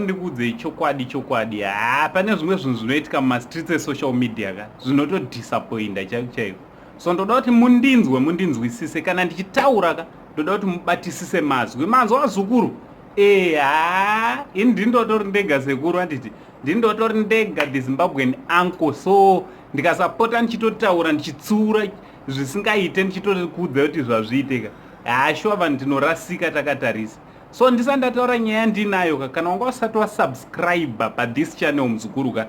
ndikuudzei chokwadi chokwadi haa pane zvimwe zvinhu zvinoitika mumastreets esocial media ka zvinotodisappointa chaiko chaiko so ndoda kuti mundinzwe mundinzwisise kana ndichitaura ka ndoda kuti mubatisise mazwi manzwa vazukuru ee haa ini ndindotori ndega sekuru anditi ndindotori ndega the Zimbabwean uncle so ndikasapota ndichitotaura ndichitsiura zvisingaite ndichitokuudza kuti zvazviiteka haa shuwa vanhu tinorasika takatarisa so ndisati ndataura nyaya ndinayo ka kana wanga usati wasubscribe pathis channel muzukuru ka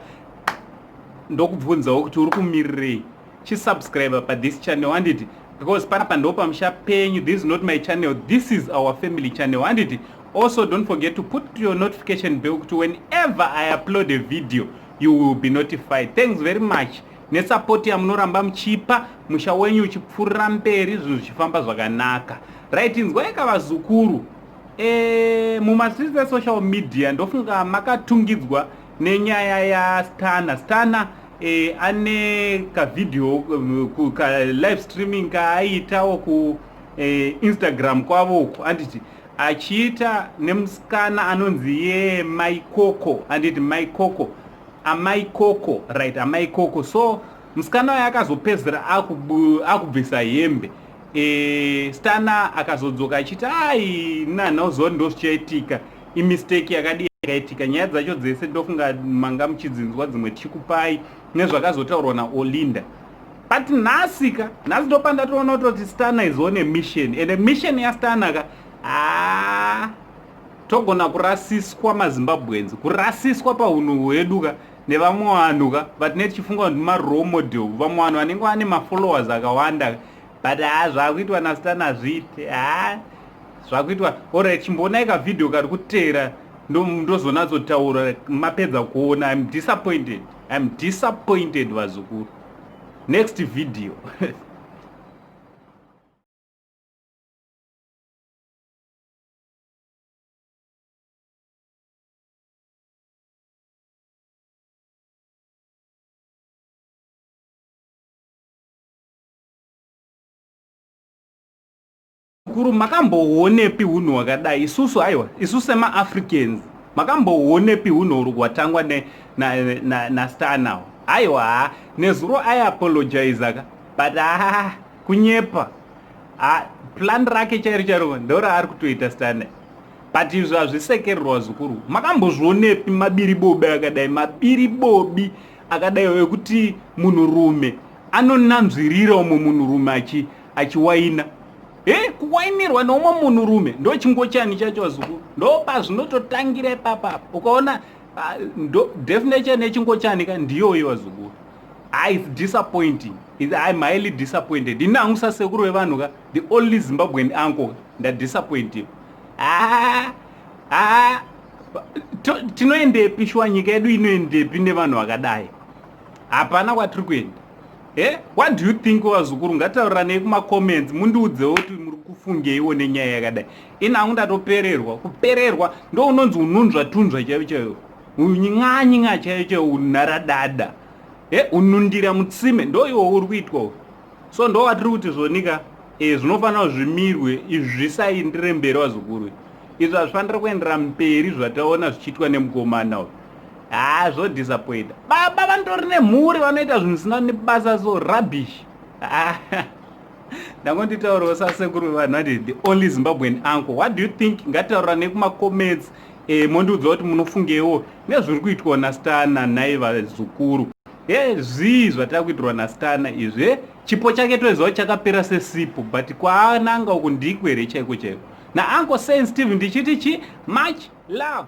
ndokubvunzawo kuti uri kumirirei chisubscribe pathis channel handiti because panapa ndo pamusha penyu this is not my channel this is our family channel handiti also don't forget to put your notification bell kuti whenever i upload a video you will be notified thanks very much nesapoti yamunoramba muchipa musha wenyu uchipfuurira mberi zvinhu zvichifamba zvakanaka right inzwai ka vazukuru e, mumastreets esocial media ndofunga makatungidzwa nenyaya yastana stana e, ane kavideo ka live streaming kaaiitawo ku e, Instagram kwavo uku anditi achiita nemusikana anonzi ye Maikoko anditi Maikoko Amaikoko right Amaikoko so musikana uyo akazopedzera akubvisa hembe e, Stana akazodzoka achiti ai nana uzoni ndozvichaitika imistake yakadii yakaitika nyaya dzacho dzese ndofunga manga muchidzinzwa dzimwe tichikupai nezvakazotaurwa naOlinda but nhasi ka nhasi ndopandatoona kutoti Stana is on a mission and mission yaStana ka aa togona kurasiswa maZimbabweans kurasiswa paunhu hwedu ka nevamwe vanhu ka vatinee tichifunga kuti marole model vamwe vanhu vanenge vane mafollowers akawanda but haa zvakuitwa naStana hazviite haa zvakuitwa alright chimboonai kavideo kari kuteera ndozonatsotaura mapedza kuona I'm disappointed I'm disappointed vazukuru next video kuru makamboonepi unhu hwakadai isusu aiwa isu semaAfricans makamboonepi unhu uri hwatangwa naStana aiwa ha nezuro aiapologiza ka but ha kunyepa ha plan rake chairo chairo ndoraari kutoita Stana but izvo hazvisekererwa zvikuru makambozvionepi mabiribobi akadai mabiribobi akadai ekuti munhurume anonanzvirira umwe munhurume achiwaina e kuwainirwa neumwe munhurume ndo chingochani chacho vazukuru ndo pazvinototangira ipapapa ukaona ndo definition yechingochani ka ndiyoyo vazukuru ah, it's disappointing I'm highly disappointed ini hangu sasekuru vevanhu ka the only Zimbabwean uncle ndadisappointed ah, ah, tinoendepi shuwa nyika yedu inoendepi nevanhu vakadai hapana kwatiri kuenda e what do you think vazukuru ngatauranei kumacomments mundiudzewo kuti muri kufungeiwo nenyaya yakadai ini hangu ndatopererwa kupererwa ndo unonzi ununzva tunzva chaiyo chaiyo unying'anying'a chaiyo chaiyo unaradada e unundira mutsime ndo iwo uri kuitwa so ndo watiri kuti zvonika e zvinofanira zvimirwe izvi zvisaindire mberi vazukuru izvi hazvifanira kuendera mberi zvataona zvichiitwa nemukomana uyu haa zvodisappointa baba vanotori nemhuri vanoita zvinhu zvisina nebasa so rubbish ndangonditaurawo sasekuru vevanhu vati the only Zimbabwean uncle what do you think ngataura nekumacomments e, mondiudza kuti munofungewo nezviri kuitwa naStana nai vazukuru e zvii zvatava kuitirwa naStana izvi chipo chake toziva chakapera sesipo but kwaananga uku ndiko here chaiko chaiko nauncle Saint Steve ndichiti chi much love.